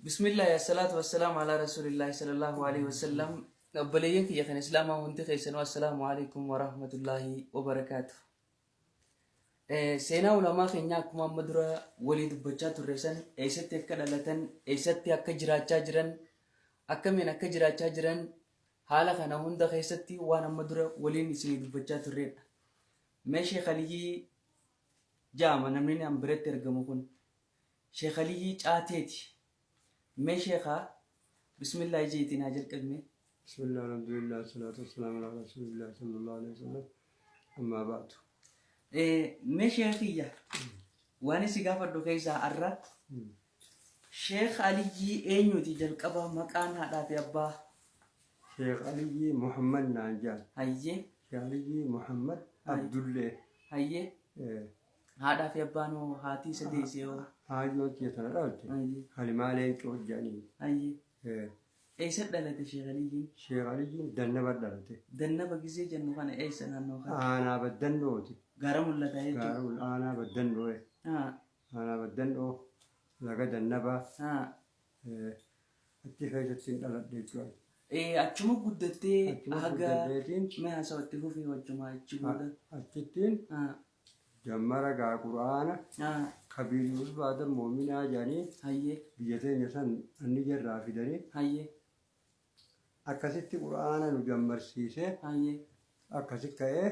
Bismillaahi assalaatu wassalaamu alaa rasuulillaahi sallallahu alaihi wasallam. Obboleeyyan kiyya kan Islaamaa hundi keessanuu assalaamu alaikum warahmatullaahi wabarakaatu. Seenaa ulamaa keenyaa akkuma amma dura walii dubbachaa turre san eessatti akka dhalatan, eessatti akka jiraachaa jiran, akkamiin akka jiraachaa jiran haala kana hunda keessatti waan amma dura waliin isinii dubbachaa turredha. Mee Sheekh Aliyyii ja'ama namni an biratti argamu kun. Sheekh Aliyyii Caateeti. Mee Sheekha Bismillaahi je'iitii naa jalqabi mee. Bismillah alhamdulillah salatu wassalamu ala rasulillah sallallahu alaihi wasallam amma ba'du. Mee Sheekh kiyya waan si gaafadhu keessaa arra Sheekh Aliyyii eenyuti jalqaba maqaan haadhaa fi abbaa? Sheekh Aliyyii Muhammad naan jedhan. Hayyee. Sheekh Aliyyii Muhammad Abdullee. Hayyee. Haadhaa fi abbaan hoo haatii isa deesse hoo? Haayyoon tiyya tana dhalte Hayyee. Halimaa Leencoo jedhaniin. Hayyee. Eh, Eessa dhalate Sheekh Aliyyiin? Sheekh Aliyyiin Dannaba dhalate. Dannaba gizee jennu kana eessa naannoo kana? Aanaa Baddannooti. Gaara mul'ataa jechuudha. Gaara aanaa Baddannoo. eh. Haa. Aanaa Baddannoo laga Dannabaa. Haa. Eh, achi keessatti hin dhaladhe jechuudha. Achuma guddattee Achuma haga guddadheetiin mee haasawa itti fufii wajjuma achi booda. Achittiin Haa. Jammara gaa Qur'aana Haa. Kabiir Yuusuf Adam Moominaa jedhanii Hayyee. biyya teenya san anni jarraa fidanii Hayyee. akkasitti Qur'aana nu jammarsiisee Hayyee. akkasi ka'ee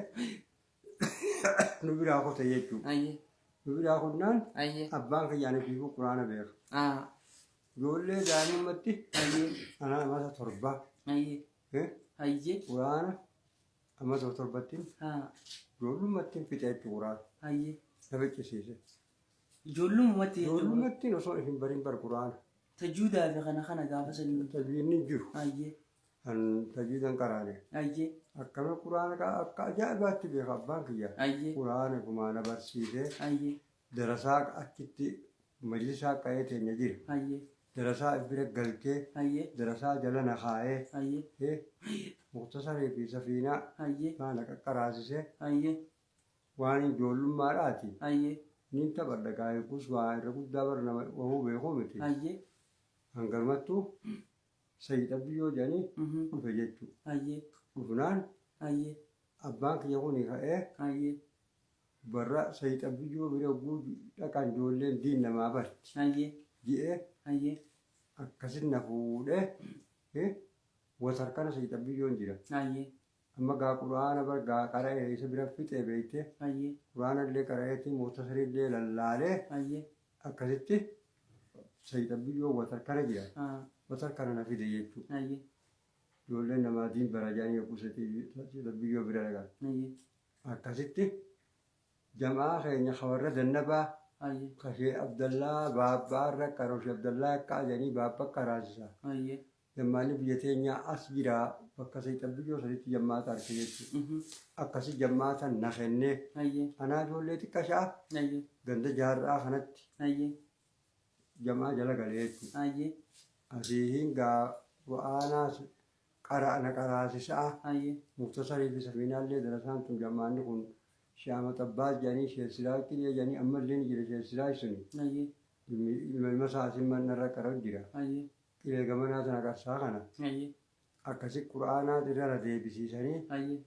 nu biraa kute jechuudha. Hayyee. Nu biraa kunnaan Hayyee. abbaan kiyya ani fiiguu Qur'aana beeka. Haa. Ijoollee daa'immatti Hayyee. ana amata torba Hayyee. Hayyee. Qur'aana amata torbattiin Haa. ijoollummattiin fixe jechuudha Qur'aana. Hayyee. Na ficcisiise. Ijoollumatti jechuudha. Ijoollummattiin osoo hin barin bar Qur'aana. Tajuudaa fi kana kana gaafa sanii. Tajwiidni hin jiru. Hayyee. Kan tajwiidan qaraane. Hayyee. Akkami Qur'aana akka ajaa'ibaatti beeka abbaan kiyya. Hayyee. Qur'aana kumaa na barsiisee Hayyee. darasaa achitti majlisaa qa'ee teenya jira. Hayyee. Darasaa if bira galchee Hayyee. darasaa jala na kaa'ee Hayyee. muktasarii fi safiinaa Hayyee. faana qaqqaraasisee Hayyee. waan ijoollummaadhaati. Hayyee. Nin taphadha gaa eegus waa irra guddaa bara nama wahuu beekuu miti. Hayyee. Hanganumattuu Sayyid Abbiyyoo jedhanii dhufe jechuudha. Hayyee. Dhufnaan Hayyee. abbaan kiyya kuni ka'ee Hayyee. Barra Sayyid Abbiyyoo bira hogguu dhaqan ijoolleen diin namaa barti. Hayyee. Je'ee Hayyee. akkasit na fuudhee watar kana Sayyid Abiyyoon jira. Hayyee. Amma gaa Qur'aana bar gaa qara'e isa bira fixee beeyte. Hayyee. Qur'aana illee qara'eetii muhtasari illee lallaalee Hayyee. akkasitti Sayyid Abbiyyoo watar kana jira. Haa. Watar kana na fide jechuudha. Hayyee. Ijoolleen namaa diin bara jedhanii yogguu Sayyid Abbiyyoo bira dhaqan. Hayyee. Akkasitti jam'aa keenya ka warra Dannabaa Hayyee. ka Shee Abdallaa Baabbaa irra qaroo Shee Abdallaa Eqqaa jedhanii Baabba qaraasisa. Hayyee. Jammaanni biyya teenyaa as jira bakka Sayyid Abbiyyoo sanitti jammaata arke jechuudha. Akkasi jammaata na kennee Hayyee. anaa ijoollee xiqqashaa Hayyee. ganda jaarraa kanatti Hayyee. jamaa jala galee jechuudha. Hayyee. Asiihin gaa qur'aanaas qara'a na qaraasisaa Hayyee. muktasarii fi safiinaallee darasaan tun jammaanni kun Shee Ahmad Abbaas jedhanii Shee Siraaj Qilee jedhanii ammallee ni jira Shee Siraaj suni Hayyee. ilmi ilma ilma isaa asin narra qara'u jira. Hayyee. Qilee gamanaa tana qarsaa kana Hayyee. akkasi qur'aanaa irra na deebisiisanii Hayyee.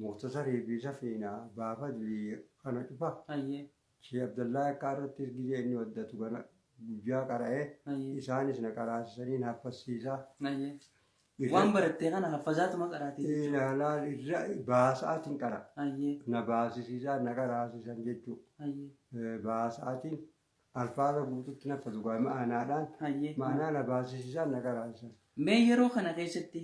muktasarii fi safiinaa baafadlii kana cufa Hayyee. Shee Abdallaa Eqqaa irrattis gizee inni waddatu gana guyyaa qara'ee Hayyee. isaanis na qaraasisanii na haffassiisaa. Hayyee. Waan baratte kana haffazaatuma qaraate jechuudha. Laal irra baasaatiin qara. Hayyee. Na baasisiisaa na qaraasisan jechuudha. Hayyee. Baasaatiin alfaaza guututti na haffatu gaa ma'anaadhaan Hayyee. ma'anaa na baasisiisaa na qaraasisan. Mee yeroo kana keessatti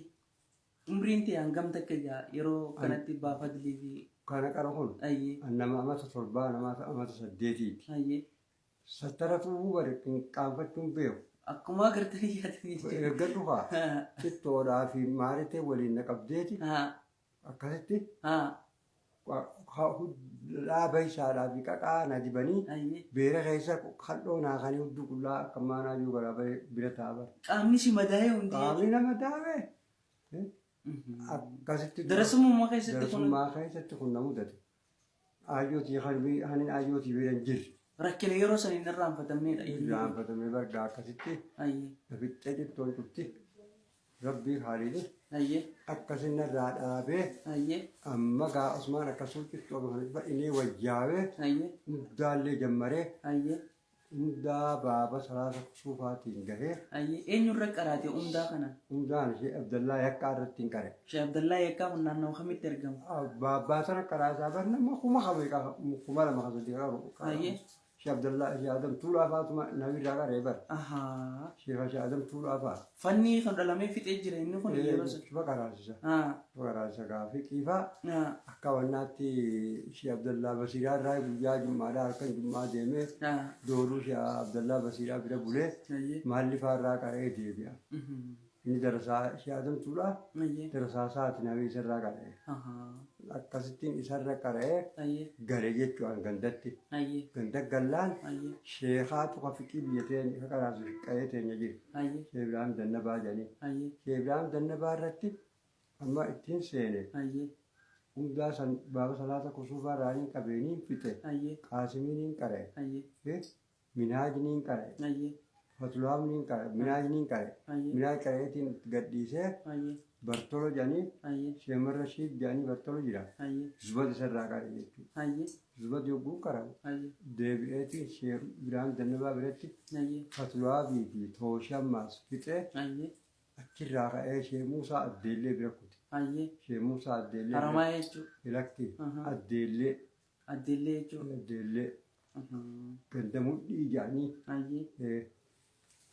umriin tee hangam takka egaa yeroo kanatti baafadlii fi Kana qara kun Hayyee. nama amata torbaa nama amata saddeetiiti. Hayyee. Sattara tuubuu bari hin qaanfachuun beeku. Akkuma agartanii yaadanii jechuudha. Eeggadhu kaa cittoodhaa fi maaritee waliin na qabdeeti akkasitti dhaaba isaadhaa fi qaqaa na dibanii beera keessa kal'oo naa kanii hudduu qullaa akka maanaa jiru garaa bira taa'a bara. Qaamni si madaa'ee hundi. Qaamni nama daawee. Akkasitti Darasummaa keessatti kun. Darasummaa keessatti kun na mudate. Aayyootii hanin aayyootii bira hin jirre. Rakkina yeroo san hin irraanfatamneedha. Irraanfatamee bargaa akkasitti Ayyee. na fixxee cittoon cufti. Rabbii haaliini Ayyee. akkasin narraa dhaabee Ayyee. amma gaa Usmaan akkasuu cittoo kana inni wayyaawee Ayyee. hundaallee jammaree Ayyee. hundaa baaba salaata kusuufaatiin gahee Ayyee. Eenyurra qaraate umdaa kana? hundaan ishee Abdallaa yakkaa irratti hin qare. Sheekh Abdallaa Yakkaa kun naannoo kamitti argama? Baabbaa sana qaraasaa bar nama kuma qabu 2000 kasadii qabu. Ayyee. Sheekh Abdallaa Sheekh Adam Tuulaa faatuma namirraa qaree bar. Ahaa. Sheekh Sheekh Adam Tuulaa faa. Fanni kan dhalamee fixee jira inni kun yeroo sana. Cufa qaraasisa. Ah. Cufa qaraasisa gaafii qiifaa. Ah. Akka wannaatti Sheekh Abdallaa Basiiraa irraa guyyaa Jummaadhaa halkan Jummaa deemee Ah. dooruu Sheekh Abdallaa Basiiraa bira bulee Ayyee. maalli faarraa qaree deebi'a. Mhm. Inni darasaa Sheekh Adam Tuulaa Ayyee. darasaa isaati namni isarraa qaree. Ahaa. Akkasittiin isarra qaree Ayyee. gale jechuudhaan gandatti. Ayyee. Ganda gallaan Ayyee. sheekaatu ka fiqii biyya teenya ka qaraasu qa'ee teenya jira. Ayyee. Sheekh Ibraahim Dannabaa jedhanii. Ayyee. Sheekh Ibraahim Dannabaa irratti amma ittiin seene Ayyee. hundaa san baaba salaata kusuufaa irraa qabeeniin fixe. Ayyee. Qaasimiin qara'e. Ayyee. Minaajniin qara'e. Ayyee. Fatulaamniin qara'e. Minaajniin qara'e. Ayyee. Minaaj qara'eetiin gadhiisee Ayyee. Bartolo jedhanii Ayyee. Sheemarra Shiid jedhanii Bartolo jira. Ayyee. Zubad isarraa qara'e jechuudha. Ayyee. Zubad yogguu qara'u Ayyee. deebi'eetiin Sheekh Ibraahim Dannabaa biratti Ayyee. Fatulaabii fi Tooshammaas fixee Ayyee. achirraa ka'ee Sheekh Muusaa Addeellee bira kute. Ayyee. Sheekh Muusaa Addeellee bira Haramaa jechuudha. Ilakki Aha. Addeellee Addeellee jechuudha. Addeellee Ahaa. ganda mudhii jedhanii Ayyee.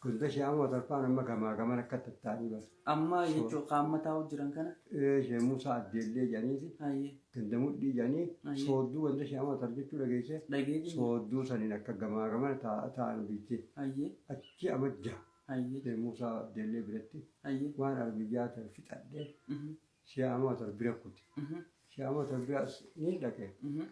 ganda Sheekh Tarfaan amma gamaa gaman akka tattaanii bara. Amma jechuun qaama taa'u jiran kana. Sheekh Muusaa Addeellee jedhaniiti Ayyee. ganda mudhii jedhanii Ayyee. soodduu ganda Sheekh Tar jechuu dhageesse Dhageetii. soodduu saniin akka gamaa gamana taa'an biitti Ayyee. achi amajja Ayyee. Sheekh Muusaa Addeellee biratti Ayyee. waan arbiyyaa ta'e fixadhee Mhm. Sheekh Tar bira kute. Mhm. Sheekh Tar bira ni dhaqe. Mhm.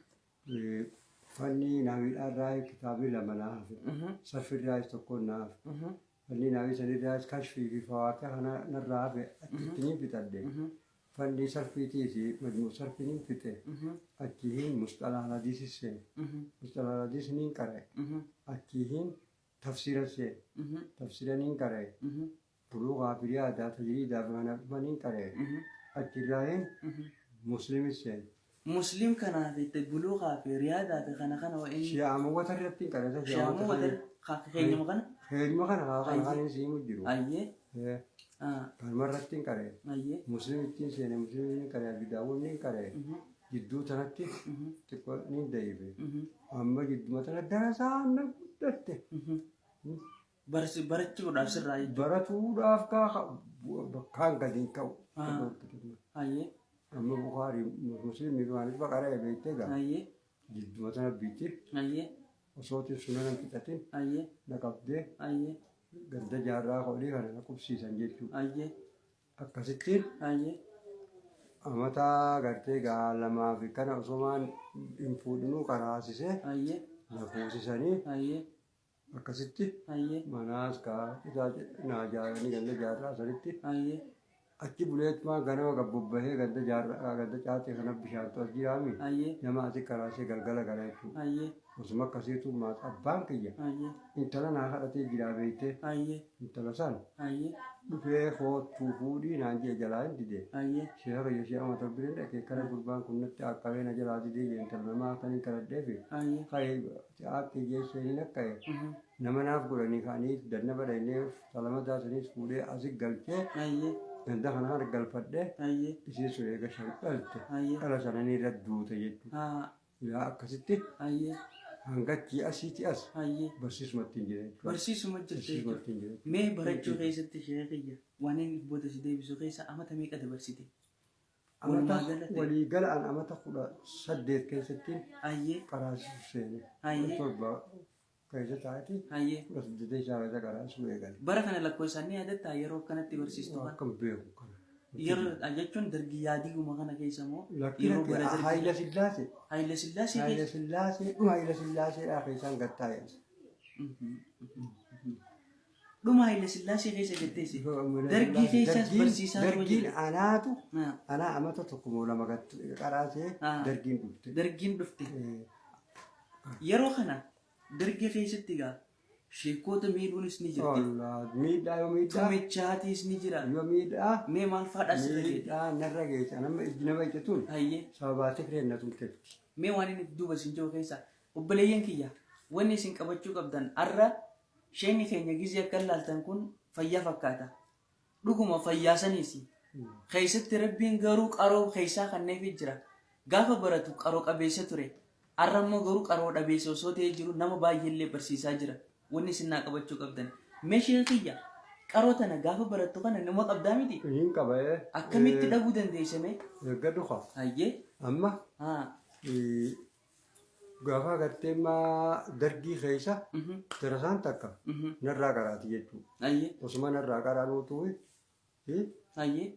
Fanni naamiidhaarraa kitaabni lama naa hafe. Mhm. Saffirraayis tokko naa hafe. Mhm. Fanni naamii sanirraayis kashfii fi fawaaqee kana narraa hafe achitti ni fixadhe. Mhm. Fanni sarfiitiis majmuu sarfii ni fixe. Mhm. Achiin musxalaa hadiisis seene. Mhm. Musxalaa hadiis ni qara'e. Mhm. Achiin tafsiira seene. Mhm. Tafsiira ni qara'e. Mhm. Buluuqaa fi riyaadaa tajriidaa fi kana dhufa ni qara'e. Mhm. Achirraayin Mhm. muslimis seene. Muslim kanaaf itti buluuqaa fi riyaadaa fi kana kana wa'in Shi'aamawwata irratti hin qara'e. shaamuu wadar keenyuma kana. Heeruma kana haa kana kan siimu jiru. Ayyee. Ah. Kanuma irratti hin qara'e. Ayyee. Muslimittiin seene muslimni hin qara'e bidaawwan hin qara'e. Mhm. Jidduu tanatti Mhm. xiqqoo ni da'ibe. Mhm. Amma jidduma tana darasaan na guddatte. Mhm. Barachuudhaaf sirraa jechuudha. Baratuudhaaf kaa bakkaan gadi hin ka'u. Ah. Ayyee. Amma Bukaarii muslimni waan ifa qara'e beektee gaa. Ayyee. Jidduma tana biitti Ayyee. osootiin sunana hin fixatin Ayyee. na qabdee Ayyee. ganda jaarraa olii kana na qubsiisan jechuudha. Ayyee. Akkasittiin Ayyee. Amataa gartee gaa lamaa fi kana osomaan hin fuudhinuu karaasisee Ayyee. na fuusisanii Ayyee. akkasitti Ayyee. manaas kaa isaa naa jaaranii ganda jaarraa sanitti Ayyee. achi buleetumaa ganama gabbobbahee ganda jaarraa ganda caatee kana bishaantu as jiraami Ayyee. nama asi karaasee galgala gala jechuudha. Ayyee. Osuma akkasiitu maas abbaan kiyya Ayyee. intala naa kadhatee jiraa beektee Ayyee. intala san Ayyee. dhufee koottuu fuudhii naan jee jalaa hin dide. Ayyee. Sheekha kiyya sheekha mata bireen dhaqee kana gurbaan kun natti akkabee na jalaa didee jee intala namaa akkaniin kadhadheefi Ayyee. ka'ee akka geessee hin akka'e Mhm. nama naaf godhanii ka'anii dannaba dhaynee salama daasaniis fuudhee asi galchee Ayyee. ganda kana kana galfadhee Ayyee. isiin sun eega shan dhalte Ayyee. dhala sananii irra duute jechuudha. Haa. Yaa akkasitti Ayyee. hangachii asiiti as Ayyee. barsiisumatti hin jira jechuudha. Barsiisuma jirte jechuudha. Barsiisumatti hin jira. Mee barachuu keessatti sheekiyya waan inni booda si deebisu keessa amata meeqa dabarsite? Amata Walumaa galatti. waliigala an amata 18 keessatti Ayyee. qaraasisuu seene. Ayyee. 17 keessa taa'eeti Ayyee. 18 isaa keessa qaraasisuu eegale. Bara kana lakkoofsaan ni yaadatta yeroo akkanatti barsiistu kana? Akkam beeku kana. Yeroo jechuun dargii yaadiiguma kana keessa moo Lakki yeroo lakki bara dargii Haayila Sillaasee. Haayila Sillaasee Haayila keessa? Sillaasee dhuma Haayila Sillaaseedhaa keessaan gad taa'e. Dhuma Haayila Sillaasee keessa jetteesi. Dargii keessaas barsiisaa tuma Dargiin jirti. anaatu Ah, anaa amata tokko moo lama gad qaraasee Ah. dargiin dhufte. Dargiin dhufte. Yeroo kana Dargii keessatti egaa sheekota miidhuunis ni jirti. Wallah miidhaa yoo miidhaa Tumichaatiis ni jira. yoo miidhaa Mee maal faadhaa sirra geete? miidhaa narra geesse nama ijji nama ijjatuun Hayyee. sababaa tifreen na tumtetti. Mee waan inni duuba isin jiru keessa obboleeyyan kiyya wanni isin qabachuu qabdan arra sheekni keenya gizee akka ilaaltan kun fayyaa fakkaata. Dhuguma fayyaa saniisi. Keessatti Rabbiin garuu qaroo keessaa kanneefii jira. Gaafa baratu qaroo qabeessa ture. Arra immoo garuu qaroo dhabeessa osoo ta'ee jiru nama baay'eellee barsiisaa jira. Wanni isin naa qabachuu qabdan. Mee sheeka kiyya qaroo tana gaafa barattu kana nama qabdaa miti? Hin qaba ee. Akkamitti dhabuu dandeesse mee? Eeggadhu kaa. Hayyee. Amma Haa. gaafa agartee maa dargii keessa Mhm. darasaan takka Mhm. narraa qaraati jechuudha. Hayyee. Osuma narraa qaraanuutu Hayyee.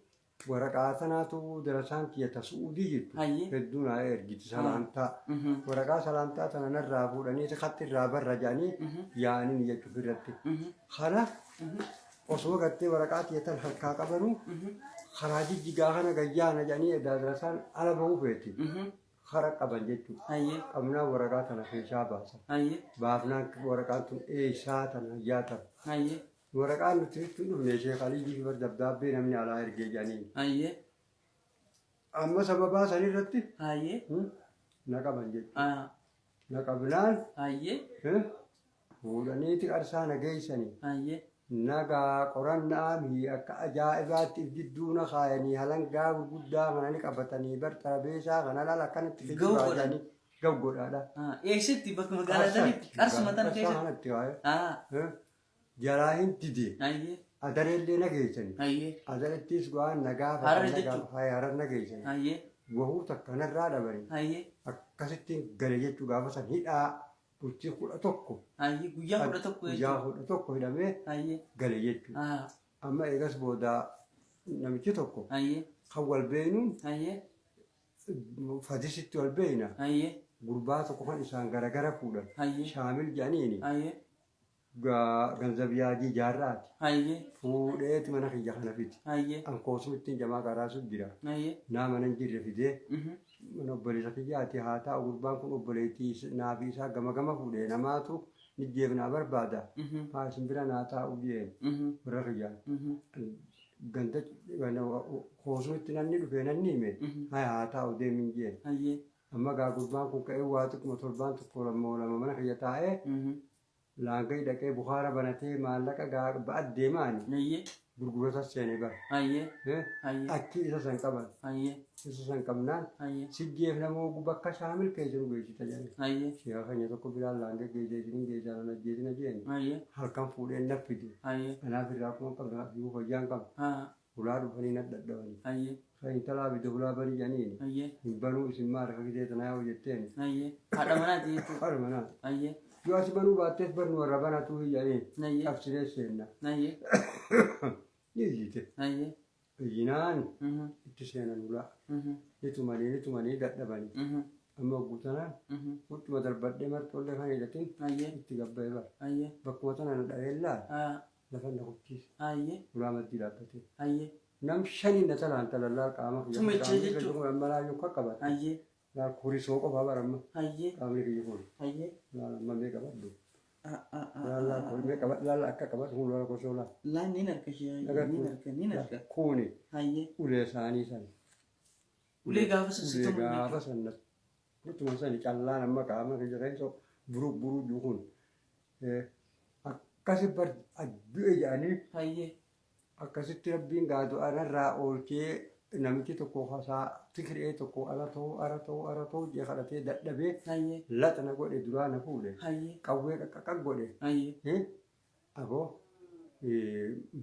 waraqaa tanaatu darasaan kiyya ta Su'uudii jirtu Hayyee. hedduu naa ergiti salaamtaa. Mhm. Waraqaa salaamtaa tana narraa fuudhanii khatti irraa barra jedhanii Mhm. yaa'anii jechuuf irratti. Mhm. Kana Mhm. osuma gartee waraqaa tiyya tan harkaa qabanuu Mhm. karaa jijjigaa kana gayyaana jedhanii darasaan ala bahuu feeti. Mhm. Kara qaban jechuudha. Hayyee. Qabnaan waraqaa tana keessaa baasan. Hayyee. Baafnaan waraqaan tun eessaa tana yaatan. Hayyee. Waraqaan nuti itti dhufne Sheekh Aliyyii fi bar dabdaabbee namni alaa ergee jedhanii. Hayyee. Amma sababaa san irratti Hayyee. na qaban jechuudha. Ah. Na qabnaan Hayyee. fuudhaniiti qarsaa na geessanii. Hayyee. Nagaa qorannaa mii akka ajaa'ibaatti if jidduu na kaayanii halangaa gurguddaa kana ni qabatanii bar xarabeessaa kana laala akkanatti Gahu kijibaa godhan. jedhanii gahu godhaadha. Ah. Eessatti bakka magaalaa sanitti qarsuma tana Qarsaa keessatti. kanatti waa'ee. Ah. Jalaa hin dide. Hayyee. Adareellee na geessanii. Hayyee. Adarettis waan nagaa Harar jechuun? Harar na geessanii. Hayyee. Wahuu takka narraa dhabanii. Hayyee. Akkasittiin gale jechuu gaafa san hidhaa bultii 11. Hayyee. Guyyaa 11 Guyyaa jechuudha. 11 hidhamee Hayyee. gale jechuudha. Ah. Amma eegas booda namichi tokko Hayyee. kan wal beeynuun Hayyee. fadisitti wal beeyna. Hayyee. Gurbaa tokko kan isaan garagara fuudhan. Hayyee. Shaamil jedhaniini Hayyee. ganzab yaadii jaarraati. Hayyee. Fuudheeti mana kiyya kana fidi. Hayyee. Ankoosuma jamaa qaraasuuf jira. Hayyee. Naa mana hin jirre fidee Mhm. mana obboleessa kiyyaati haa taa'u gurbaan kun obboleettii naa fi isaa gama gama fuudhee namaatu ni jeefnaa barbaada. Mhm. Haa isin bira naa taa'u jeen Mhm. warra kiyyaan. Mhm. Ganda koosumatti namni dhufee namni hime Mhm. haa haa taa'u deemin jeen. Hayyee. Amma gaa gurbaan kun ka'ee waa xiqquma torbaan tokko lama mana kiyya taa'ee Mhm. laangee dhaqee bukaara banatee maallaqa gaa ba'at deemaani Hayyee. gurgurata seenee bara. Hayyee. Hayyee. Achi isa san qaban Hayyee. isa san qabnaan Hayyee. si jeef namoo bakka shaamil keessa nu geessita jedhani. Hayyee. Sheekha keenya tokko biraan laangee geessee isin geessaa nan ajjeesina jeeni. Hayyee. Halkan fuudhee na fide. Hayyee. Kanaaf irraa akkuma qabna fiiguu fayyaan qabna. Ah. Hulaa dhufanii na dhadhabanii. Hayyee. Kan intalaa bide hulaa banii jedhaniini. Hayyee. Hin banuu isin maal akka gisee tanaa yoo jetteeni. Hayyee. Haadha manaati jechuudha. Haadha manaa. Hayyee. Yoo asi banuu baattees barnu warra banatuu hin jedhaniin. Hayyee. Qabsilee seenna. Hayyee. Ni iyyite. Hayyee. Iyyinaan Mhm. itti seenan hulaa. Mhm. Ni tumanii ni tumanii dadhabanii. Mhm. Amma guutanaan Mhm. huccuma darbadhee marxoollee kan hidhatin Hayyee. itti gabbaa'ee bara. Hayyee. Bakkuma tana na dhahee laal Ah. lafa na kuchiise. Hayyee. Hulaa maddii dhaabbatee. Hayyee. Nam shaniin na talaan talallaal qaama kiyya. Tumicha Qaamni jechuun? kiyya kun malaa yoo qaqqabate. Hayyee. Laal kurisoo qofaa bara amma. Hayyee. Qaamni kiyya kun. Hayyee. Laal amma mee qabadhu. Ah ah ah. Laal laal kun mee qabadhu laal akka qabadhu kun laal kosoo laal. Laan niin harka ishee. Niin harka niin harka. Kuni Hayyee. ulee isaanii sana. Ulee gaafa Ulee sassitamu gaafa sana. Utuma sani callaan amma qaama kiyya keessa buruu buruu jiru kun. Akkasi bar du'e jedhanii Hayyee. akkasitti rabbiin gaadu anarraa oolchee namichi tokko hasaa tikiree tokko ala ta'uu ara ta'uu ara ta'uu jee kadhatee dadhabee Hayyee. laxana godhe duraa na fuudhe Hayyee. qawwee qaqqaqaq godhe. Hayyee. Aboo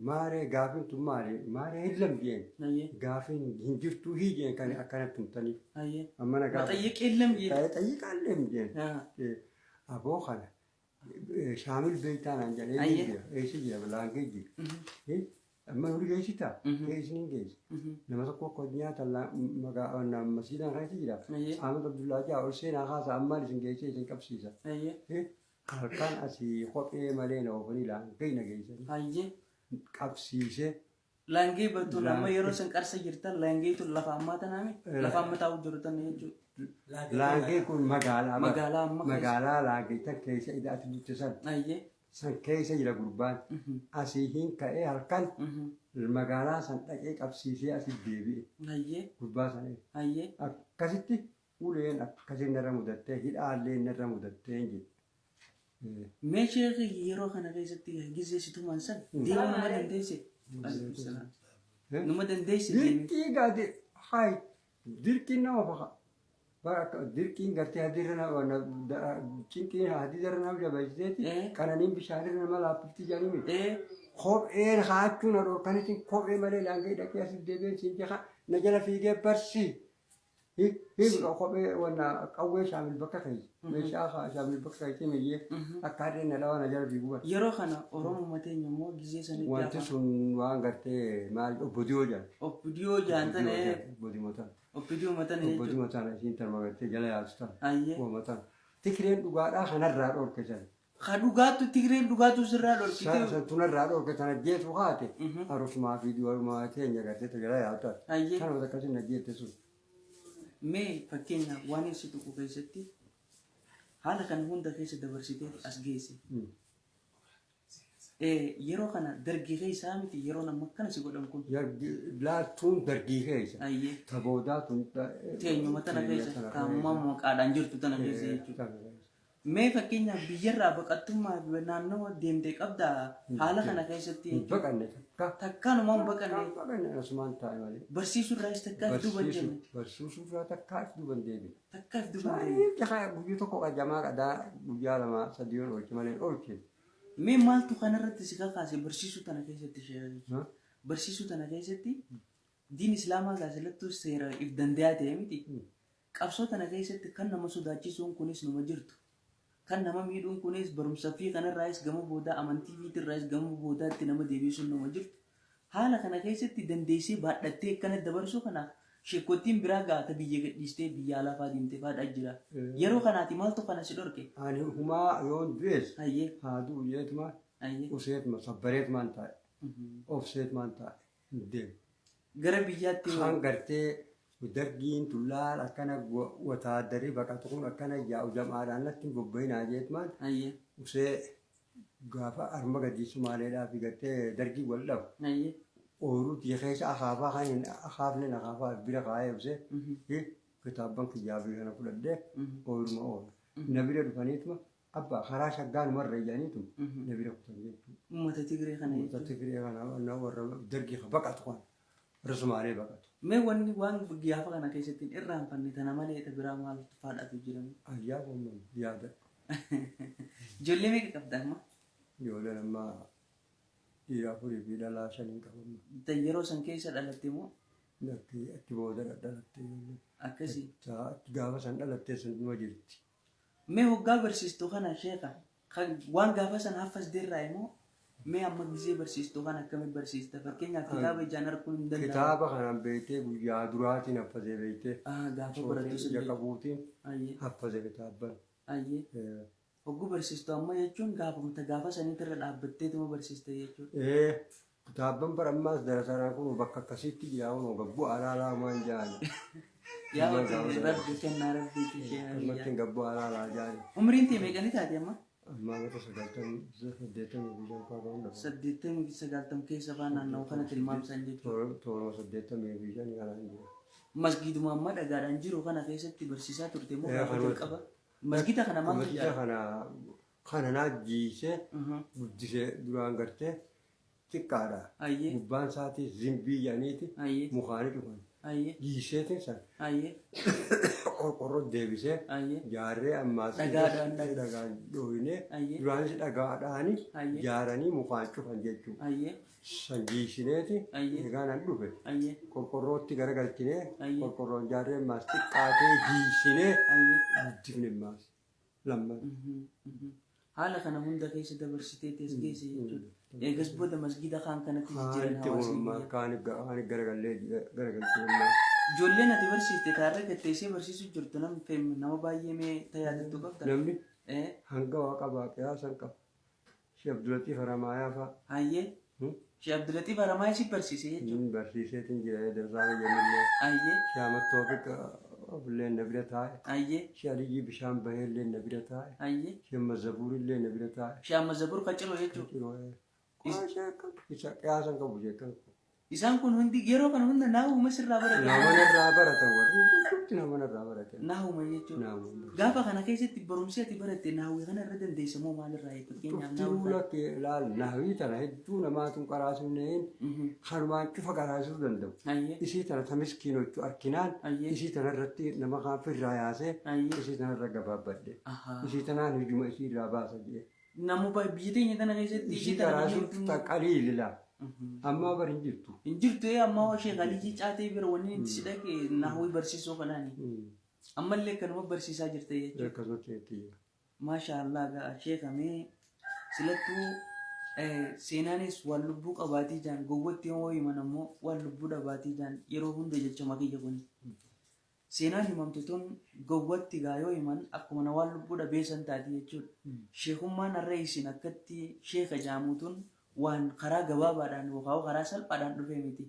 maaree gaafiin tun maaree maaree hin lamjeen Hayyee. gaafiin hin jirtuu hiijeen kan akkanatti himtaniif. Hayyee. Amma na gaafa. Maxayyaqee lamjeen. Xayyiqaan lamjeen. Ah. Aboo kana shaamil beektaa naan jedhee Hayyee. jira eessi jira laangee jira. Mhm. Amma nuri geessitaa? Mhm. Geessin hin geessi. Mhm. Nama tokko akka nyaata masiidhaan keessa jira. Hayyee. Ahmad Abdullaa jaa ol seenaa kaasa ammaan isin geessee isin qabsiisa. Hayyee. Halkan asii kophee malee na oofanii laangee na geessanii Hayyee. qabsiisee Laangee bartuun amma Laangee. yeroo isin qarsa jirtan laangeetu lafa ammaa tanaami. Lafa amma taa'u jiru tana jechuudha. Laangee kun magaalaa bara. Magaalaa amma keessa. Magaalaa laangee tan keessa idaati dutte san. Ayyee. San keessa jira gurbaan. Asii hin ka'ee halkan magaalaa san dhaqee qabsiisee asii deebi'e. Ayyee. Gurbaa san. Ayyee. Akkasitti uleen akkasiin narra mudattee hidhaallee narra mudattee hin jedhe. Mee sheekhi yeroo kana keessatti gizee si tuman san deemuu numa dandeesse? Alaikum salaam. Numa dandeesse deemuu? Dirqii gaade hayi dirqiin nama faqa. Dirqiin gartee hadiirra nama cinqiin hadiirra nama jabeessiteeti qananiin bishaanirra nama laaffifti jedhanii miti. Kopheen haachuu na dhorkanitiin kophee malee laangee dhaqee asii deebi'een siin jecha na jala fiigee barsi. Kophee wanna qawwee shaamil bakka keessa meeshaa shaamil bakka keessa miyyee akka harreen na dhawaa na jala fiiguu bara. Yeroo kana Oromoo teenya immoo gizee sanitti Wanti afaan sun waan gartee maal obbo Diyoo jedhan. Oppidiyoo jaantane Obbo Diyoo tana. Oppidiyoo matane Obbo jechuudha. Diyoo tana isiin tarma gartee jala yaabsu tana. Ayyee. Uuma tana. Tikreen dhugaadhaa kanarraa dhorke sana. Ka dhugaattu Tigreen dhugaatu sirraa dhorkite. San tunarraa dhorke sana jeetu haate. Arusumaa fi du'arumaa teenya gartee jala yaabsu tana. Ayyee. Kanuma akkasiin na jeette sun. Mee fakkeenyaaf waan si tuqu keessatti haala kana hunda keessa dabarsitee as geesse. Yeroo kana dargii keessaa miti yeroo nama akkana si godhan kun. Laattuun dargii keessa. Ayyee. Taboodaa tun. Teenyuma tana keessa taa'ummaa maqaadhaan jirtu tana keessa jechuudha. Mee fakkeenyaaf biyyarraa baqattummaa naannoo deemtee qabdaa haala kana keessatti Hin baqanne takka. Takkaanuma hin baqanne. Hin baqanne asumaan taa'e malee. Barsiisuurraas takkaa if duuba hin jenne. Barsiisuurraa takkaa if duuba hin deebine. Takkaa if duuba hin deebine. Baay'ee guyyaa tokko qajamaa qadaa guyyaa lama sadii ol oolche malee oolche. Mee maaltu kanarratti si kakaase barsiisuu tana keessatti sheekh? Barsiisuu tana keessatti diin islaamaa gaasilattuu seera if dandayaa ta'e miti. Qabsoo tana keessatti kan nama sodaachisuun kunis numa jirtu. Kan nama miidhuun kunis barumsa fi kanarraayis gama boodaa amantii fiitirraayis gama boodaatti nama deebisuun numa jirtu. Haala kana keessatti dandeessee baadhattee akkana dabarsuu kanaaf sheekottiin biraa gaata biyya gadhiistee biyya alafaa deemtee faadhaa jira. Yeroo kanaati maaltu kana si dhorke? Ani humaa yoon du'es Hayyee. haa du'u jeetuma Hayyee. useetuma sabbareetumaan taa'e. Obseetumaan taa'e. Hin deemu. Gara biyyaatti Kan gartee dargiin tullaal akkana wataaddarri baqatu kun akkana yaa'u jamaadhaan natti hin bobba'inaa jeetumaan Hayyee. usee gaafa harma gadii sumaaleedhaa fi gartee dargii wal dhabu. Hayyee. Ooyiruu tiyya keessa akaafaa kan hin akaafne akaafaa bira kaa'ee usee kitaabban kiyyaa fi kana fudhadhee ooyiruma oola. Na bira dhufaniituma abbaa karaa shaggaa numarra iyyaniituma na bira kutan jechuudha. Uummata Tigree kana Uummata jechuudha. Tigree kana warra dargii baqatu kana warra Sumaalee baqatu. Mee wanni waan gaafa kana keessatti hin irraanfanne tana malee ta biraa maaltu faadhatu jira? Ayyaa uumamu yaada. Ijoollee meeqa qabda amma? Ijoolleen amma dhiira afurii fi dhalaa shaniin qabamu. Ta yeroo san keessa dhalatte moo? Achi booda dhalatte ijoolleen. Akkasii. Gaafa san dhalattee sun numa jirti. Mee hoggaa barsiistuu kana sheeka kan waan gaafa san haffas deerraa immoo mee amma gisee barsiistuu kana akkamitti barsiista? Fakkeenyaaf kitaaba ijaan arguun hin danda'amu. Kitaaba kanaan beektee guyyaa duraatiin haffasee beektee. Gaafa barattu sun Ija qabuutiin Ayyee. haffase kitaabban. Ayyee. Hogguu barsiistuu amma jechuun gaafamta gaafa saniitirra dhaabbatteetuma barsiista jechuudha. Kitaabban bara ammaas darasaraan kun bakka akkasiitti jira kun gabbuu alaalaa waan jaani. Yaa rabbi kennaa rabbiiti ishee Ammatti gabbuu alaalaa jaani. Umriin tee meeqani taate amma? Ammaa mata 85 fa'aa qabu. 89 keessa fa'aa naanna'u kana tilmaamsan jechuudha. Tooruma 85 kanaan jira. Masgiiduma amma dhagaadhaan jiru kana keessatti barsiisaa turte moo gaafa jalqaba? Masgiida kana maaltu Masgiida ijaare? kana kana naa jiisee guddisee duraan gartee xiqqaadha. Ayyee. Gubbaan isaatii zimbii jedhaniiti Ayyee. mukaanii dhufan. Ayyee. Jiiseetiin san Ayyee. qorqorroo deebisee Ayyee. jaarree ammaas Dhagaadhaan dhagaan dhoohinee Ayyee. duraanis dhagaadhaani Ayyee. jaaranii mukaan cufan jechuudha. Ayyee. San jiisineeti Ayyee. egaa nan dhufe Ayyee. qorqorrootti garagalchinee Ayyee. qorqorroon jaarree ammaas xiqqaatee jiisinee Ayyee. guddifne ammaas lamman. Haala kana hunda keessa dabarsitee tees geesse jechuudha. Eegas booda masgiida kaan kanatti jijjiiran Kaanitti hawaasni oolmaa biyya. kaaniif garagallee garagalchine ammaas. Ijoolleen ati barsiiste taarra gatteessee barsiisuu jirtu nama baay'ee mee tajaajiltu qabda? Namni hanga waa qabaa qiyaasan qaba. Sheekh Abdulatiif Haramaayaa fa'a. Hayyee. Sheekh Abdulatiif Haramaayaa si barsiise jechuudha. Inni barsiiseetiin jira darsaa jennillee. Hayyee. Sheekh Ahmad Toofiq Illee na bira taa'e. Ayyee. Shee Aliyyii bishaan bahee illee na bira taa'e. Ayyee. Shee Mazzabuur illee na bira taa'e. Shee Mazzabuur Qaciroo jechuudha. Isa qiyaasan qabu jechuudha. Isaan kun hundi yeroo kana hunda naahuma sirraa baratan. Nama irraa baratan warri hundumti nama irraa baratan. Naahuma jechuudha. Naahuma. Gaafa kana keessatti barumsi ati baratte naahwii kana irra dandeessa moo maalirraa fakkeenyaaf Cuftinuu lakkee ilaal naahwii tana hedduu namaatu qaraasifneen kanumaan cufa qaraasisuu danda'u. Isii tana ta miskiinochu arkinaan isii tana irratti nama kaan firraa yaasee isii tana irra gabaabbadhe. Isii tanaan hijuma isii irraa baasa jedhe. Namu biyya teenya tana keessatti isii qaraasuun ta qaliilila. Ammaa bar hin jirtu. Hin jirtu ammaa Sheekh Aliyyii Caatee bira wanni itti si dhaqe naahwii barsiisuu kanaani. Ammallee kanuma barsiisaa jirta jechuudha. Akkasumatti itti jira. Maasha Allah ga'a sheekamee silattuu seenaanis waan lubbuu qabaatii jaan gowwatti yoo himan ammoo waan lubbuu dhabaatii jaan yeroo hunda jecha kiyya kuni. Seenaan himamtu tun gowwatti gaa yoo himan akkuma na waan lubbuu dhabee san taati jechuudha. Sheekummaan har'a isin akkatti sheeka jaamu tun waan karaa gabaabaadhaan yookaan karaa salphaadhaan dhufee miti.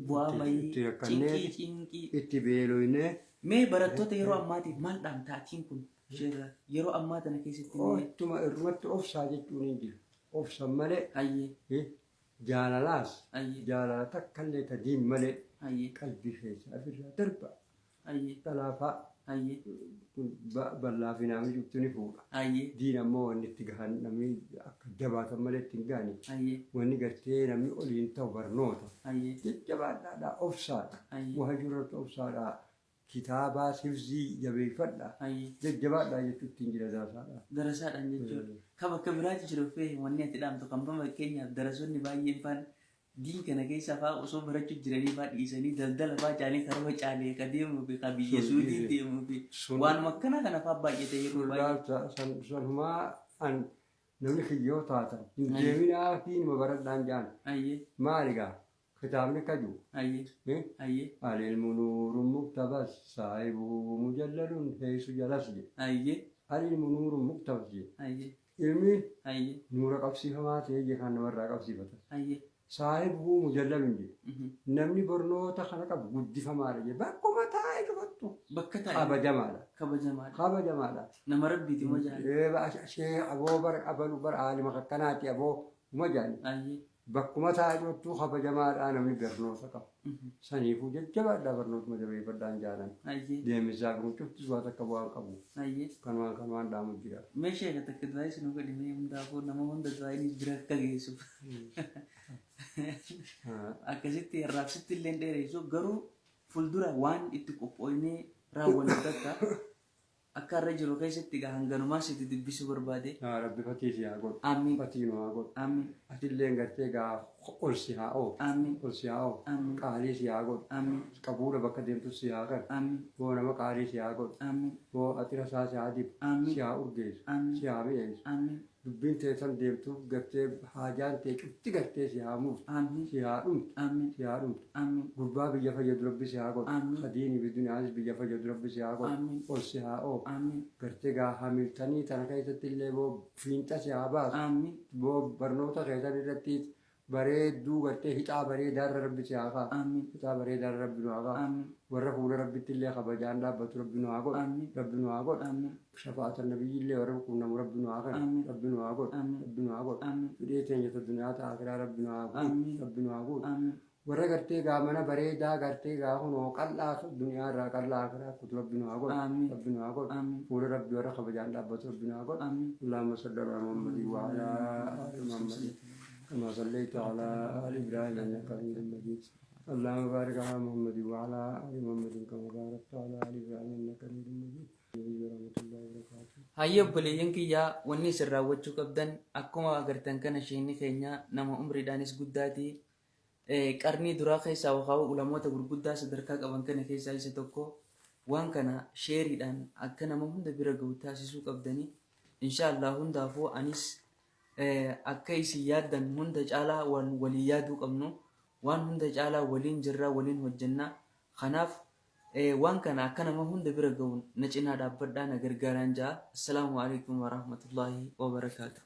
Bu'aa bayii cinqii cinqii. Itti beeloynee. Mee barattoota yeroo ammaatiif maal dhaamta atiin kun sheeka yeroo ammaa tana keessatti? Ittuma irrumatti obsaa jechuun hin jiru. Obsan malee. Hayyee. Jaalalaas. Jaalala takka illee ta diin malee. Qalbii keessa ofirraa darba. Dhalaafaa. Bal'aa fi namni cuftu ni fuudha. Diin ammoo wanni itti gahan namni akka jabaatan malee itti hin gahani. Wanni gartee namni oliin ta'u barnoota. Jajjabaadhaadha obsaadha. Wahajurratti obsaadha. Kitaabaa hifzii jabeeffadha. Jajjabaadha jechuutti hin jira darasaadha. Darasaadhaan jechuudha. Kan bakka biraatti jiru fee wanni ati dhaamtu kan fakkeenyaaf darasoonni baay'een faan diin kana keessa fa'aa osoo barachuu jiranii fa'aa dhiisanii daldala fa'aa caalee karuma caalee ka deemuu fi ka biyya suudii deemuu fi waanuma akkana kana fa'aa baay'ate yeroo baay'ee. Sanumaa an namni kiyyoo taatan hin deeminaa fi nama baradhaan jaan. Maali gaa kitaabni kaju. Al-ilmu nuurun muktabas saahibuhu mujallalun heessu jalas jedhe. Al-ilmu nuurun muktabas jedhe. Ilmiin nuura qabsiifamaa ta'ee je kan namarraa qabsiifatan. Saahibuhu mujallalun jedhe. Namni barnoota kana qabu guddifamaadha jedhe. Bakkuma taa'ee cufattu. Bakka taa'e. Kabajamaadha. Kabajamaadha. Kabajamaadha. Nama rabbiiti moo jaali. Shee aboo bara abalu bara aalima akkanaati aboo uma jaali. Bakkuma taa'ee cufattuu kabajamaadha namni barnoota qabu. Saniifuu jajjabaadha barnootuma jabeeffadhaan jaalan. Deemisaa kun cufti waan takka bu'aan qabu. Kanumaan kanumaan dhaamu jira. Mee sheeka takka du'aa isin godhimee hundaafuu nama hunda du'aa inni bira akka geessuuf. Akkasitti raabsitti illee dheeressu garuu fuuldura waan itti qophooynee raawwannu takka akka irra jiru keessatti egaa hanganumaa sitti dubbisuu barbaade. Rabbi fatii si haa godhu. Amiin. Fatii nu haa godhu. Amiin. Atillee gartee gaa ol si haa oofu. Amiin. Ol si haa oofu. Amiin. Qaalii si haa godhu. Amiin. Qabuudha bakka deemtu si haa qabu. Amiin. Boo nama qaalii si haa godhu. Amiin. Boo axira isaa si haa dibu. Amiin. Si haa urgeessu. Amiin. Si haa mi'eessu. Amiin. Dubbiin tee san deemtuuf gartee haajaan tee cufti gartee si haa muuftu. Amiin. Si haa dhumtu. Amiin. Si haa dhumtu. Amiin. Gurbaa biyya fayyadu rabbi si haa godhu. Amiin. Sadiinii fi duniyaanis biyya fayyadu rabbi si haa godhu. Amiin. Ol si haa oofu. Amiin. Gartee gaa hamiltanii tana keessatti illee boo fiinxa si haa baasu. Amiin. Boo barnoota keessan irratti bareedduu gartee hixaa bareedaarra rabbi si haa kaa'u. Amiin. Hixaa bareedaarra rabbi nu haa kaa'u. Amiin. Warra fuula rabbitti illee kabajaan dhaabbatu rabbi nu haa godhu. Amiin. Rabbi nu haa godhu. Amiin. Shafaata nabiyyi illee warra quunnamu rabbi nu haa kennu. Amiin. Rabbi nu haa godhu. Amiin. Rabbi nu haa godhu. Amiin. Fidhee teenya ta duniyaa ta akiraa rabbi nu haa guutu. Amiin. Rabbi nu haa guutu. Amiin. Warra gartee gaa mana bareedaa gartee gaa kunoo qal'aa duniyaa irraa qal'aa akiraa kutu rabbi nu haa godhu. Amiin. Rabbi nu haa godhu. Amiin. Fuula rabbi warra kabajaan dhaabbatu rabbi nu haa godhu. Amiin. اللهم صل على محمد وعلى آل محمد كما صليت على آل إبراهيم إنك حميد مجيد. اللهم بارك على محمد وعلى آل محمد كما باركت على آل إبراهيم إنك حميد مجيد. ورحمة الله وبركاته. Hayyee obboleeyyan kiyyaa wanni isin raawwachuu qabdan akkuma agartan kana sheekni keenya nama umriidhaanis guddaati. Qarnii duraa keessaa yookaan ulamoota gurguddaa sadarkaa qaban kana keessaa isa tokko waan kana sheeriidhaan akka nama hunda bira gahu taasisuu qabdanii. Inshaallah hundaafuu anis akka isin yaaddan hunda caalaa waan walii yaaduu qabnu waan hunda caalaa waliin jirraa waliin hojjennaa. Kanaaf waan kana akka nama hunda bira gahu na cinaa dhaabbadhaa na gargaaraan ja'a. Assalaamu alaikum warahmatullaahi wabarakaatu.